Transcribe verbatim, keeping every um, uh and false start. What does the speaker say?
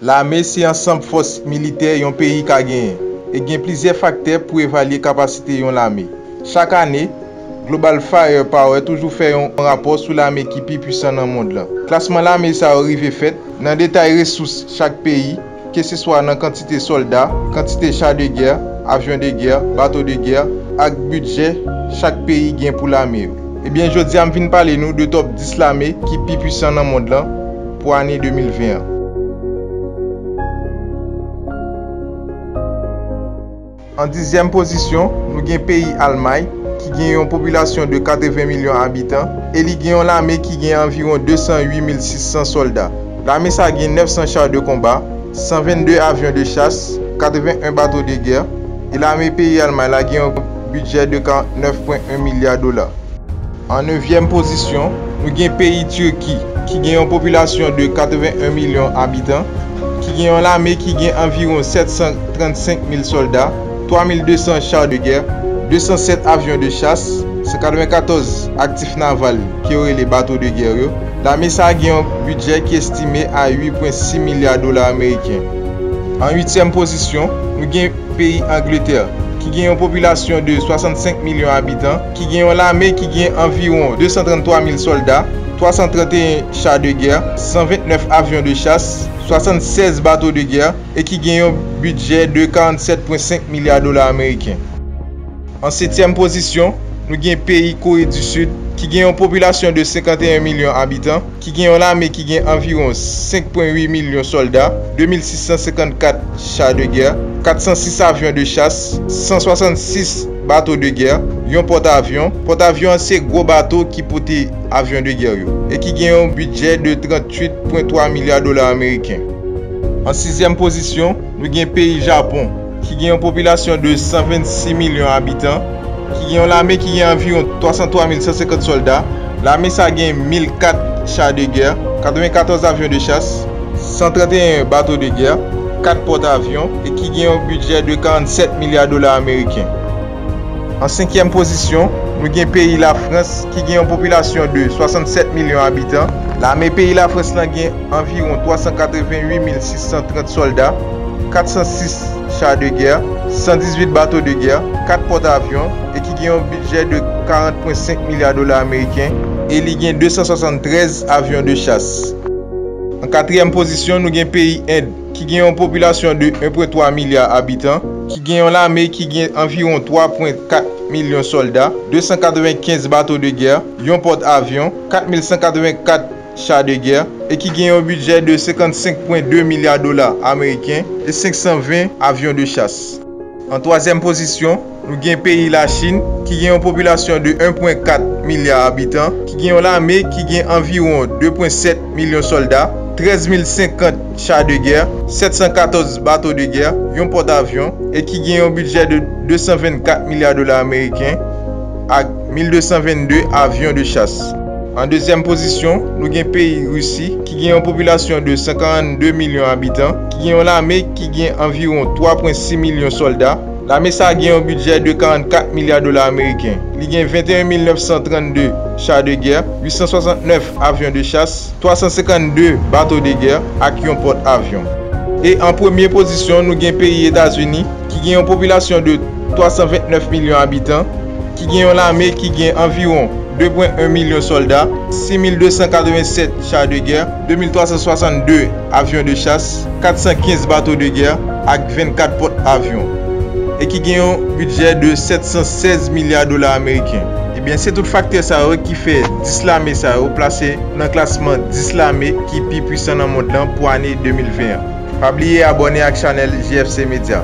Lame se ansanm fòs militè yon peyi ka genyen, e gen plizyè faktè pou evalye kapasite yon lame. Chak ane, Global Firepower toujou fè yon rapò sou lame ki pi pwisan nan mond lan. Klasman lame sa yo rive fèt nan detay resous chak peyi, keseswa nan kantite sòlda, kantite cha de gè, avyon de gè, bato de gè, ak bidjè chak peyi gen pou lame yo. Ebyen, jodi a m vin pale nou de top dis lame ki pi pwisan nan mond lan pou ane de mil ven an. An dizyèm pozisyon, nou gen peyi Almay, ki gen yon popilasyon de katreven milyon abitan, e li gen yon lame ki gen anviwon de san uit mil sis san sòlda. Lame sa gen nèf san cha de konba, san vennde avyon de chas, katreven en bato de gè, e lame peyi Almay la gen yon bidjè de karant nèf pwen en milya dola. An nevyèm pozisyon, nou gen peyi Tiki, ki gen yon popilasyon de katreven en milyon abitan, ki gen yon lame ki gen anviwon sèt san trannsenk mil sòlda, twa mil de san cha de gè, de san sèt avyon de chas, san katrevenkatòz aktif naval, ke yo rele bato de gè yo. Lame sa a gen yon bidjè ki estime a uit pwen sis milya dola ameriken. An uityèm pozisyon, nou gen peyi Angletè, ki gen yon popilasyon de swasannsenk milyon abitan, ki gen yon lame ki gen anviwon de san tranntwa mil sòlda, twa san tranteyen cha de gè, san ventnèf avyon de chas, swasannsèz bato de gè, e ki gen yon bidjè de karannsèt pwen senk milya dola ameriken. An setyèm pozisyon, nou gen peyi Kore di Sid, ki gen yon popilasyon de senkanteyen milyon abitan, ki gen yon lame ki gen anviwon senk pwen uit milyon sòlda, de mil sis san senkannkat cha de gè, kat san sis avyon de chas, san swasannsis bato de gè, yon pòtavyon. Pòtavyon an se gwo bato ki pote avyon de gè yo, e ki gen yon bidjè de tranntuit pwen twa milya dola ameriken. An sizyèm pozisyon, nou gen peyi Japon, ki gen yon popilasyon de san vennsis milyon abitan, ki gen yon lame ki gen anviwon twa san twa mil san senkant sòlda. Lame sa gen mil kat cha de gè, katrevenkatòz avyon de chas, san tranteyen bato de gè, kat pòtavyon, e ki gen yon bidjè de karannsèt milya dola ameriken. An senkyèm pozisyon, nou gen peyi Lafrans, ki gen yon popilasyon de swasannsèt milyon abitan. Lame peyi Lafrans lan gen anviwon twa san katreven uit mil sis san trant sòlda, kat san sis cha de gè, san dizuit bato de gè, kat pòtavyon, e ki gen yon bidjè de karant pwen senk milya dola ameriken, e li gen de san swasanntrèz avyon de chas. An katriyèm pozisyon, nou gen peyi End, ki gen yon popilasyon de en pwen twa milya abitan, ki gen yon lame ki gen anviwon twa pwen kat milyon sòlda, de san katrevenkenz bato de gè, yon pòtavyon, kat mil san katrevenkat cha de gè, e ki gen yon bidjè de senkannsenk pwen de milya dola ameriken e senk san ven avyon de chas. An twazyèm pozisyon, nou gen peyi Lachin, ki gen yon popilasyon de en pwen kat milya abitan, ki gen yon lame ki gen anviwon de pwen sèt milyon sòlda, trèz mil senkant cha de gè, sèt san katòz bato de gè, yon pòtavyon, e ki gen yon bidjè de de san vennkat milya dola ameriken ak mil de san vennde avyon de chas. An dezyèm pozisyon, nou gen peyi Risi, ki gen yon popilasyon de san karannde milyon abitan, ki gen yon lame ki gen anviwon twa pwen sis milyon sòlda. Lame sa a gen yon bidjè de karannkat milya dola ameriken. Li gen venteyen mil nèf san trannde cha de gè, uit san swasantnèf avyon de chas, twa san senkannde bato de gè ak yon pòtavyon. E an premye pozisyon, nou gen peyi Etazini, ki gen yon popilasyon de twa san ventnèf milyon abitan, ki gen yon lame ki gen anviwon de pwen en milyon sòlda, sis mil de san katrevensèt cha de gè, de mil twa san swasannde avyon de chas, kat san kenz bato de gè ak vennkat pòtavyon, e ki gen yon bidjè de sèt san sèz milya dola ameriken. Ebyen, se tout faktè sa yo ki fè dis lame sa yo plase nan klasman dis lame ki pi pwisan nan mond lan pou ane de mil ven an. Pa bliye abòne ak chanèl J F C Media.